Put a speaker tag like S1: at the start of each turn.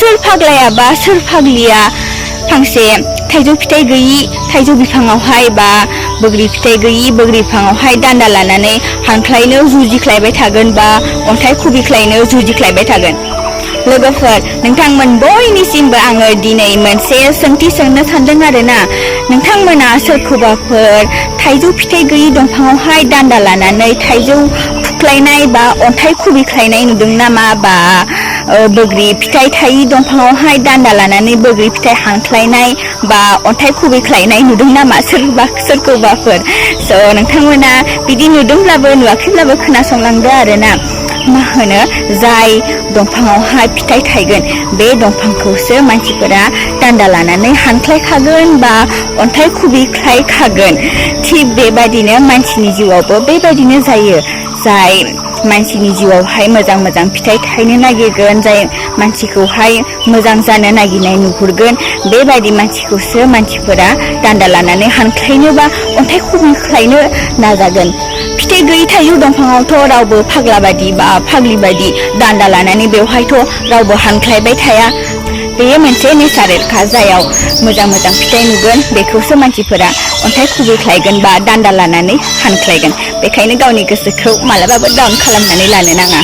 S1: सोर फाग्लाया बा सोर फाग्लिया फांसे थाइजौ फिथाइ गैयि थाइजौ बिफाङावहाय बा बोग्रि फिथाइ गैयि बोग्रि बिफाङावहाय दान्दा लानानै हांख्लायनो जुजिख्लायबाय थागोन बा अन्थाइ खुबैख्लायनो जुजिख्लायबाय थागोन। लोगोफोर नोंथांमोन बयनिसिमबो आङो दिनै मोनसे सोंथि सोंनो सानदों आरोना नोंथांमोना सोरखौबाफोर थाइजौ फिथाइ गैयि दंफाङावहाय दान्दा लानानै थाइजौ फुख्लायनाय बा अन्थाइ खुबैख्लायनाय नुदों नामा बा बोग्रि फिथाइ थायि दंफाङावहाय दान्दा लानानै बोग्रि फिथाइ हांख्लायनाय बा अन्थाइ खुबैख्लायनाय नुदों नामा सोरखौबाफोर स' नोंथांमोना बिदि नुदोंब्लाबो नुवाखैब्लाबो खोनासंलांदो आरोना मा होनो जाय दंफाङावहाय फिथाइ थायगोन बे दंफांखौसो मानसिफोरा दान्दा लानानै हांख्लायखागोन बा अन्थाइ खुबैख्लायखागोन। थिग बेबायदिनो मानसिनि जिउआवबो बेबायदिनो जायो। जाय मानसिनि जिउआवहाय मोजां मोजां फिथाइ थायनो नागिरगोन जाय मानसिखौहाय मोजां जानो नागिरनाय नुहुरगोन बेबायदि मानसिखौसो मानसिफोरा दान्दा लानानै हांख्लायनो बा अन्थाइ खुबैख्लायनो नाजागोन। फिथाइ गैयि थाइजौ दंफाङावथ' रावबो फाग्ला बादि बा फाग्लि बादि दान्दा लानानै बेवहायथ' रावबो हांख्लायबाय थाया। बेयो मोनसे नेचारेलखा जायाव मोजां मोजां फिथाइ नुगोन बेखौसो मानसिफोरा अन्थाइ खुबैख्लायगोन बा दान्दा लानानै हांख्लायगोन। बेखायनो गावनि गोसोखौ मालाबाबो डाउन खालामनानै लानो नाङा।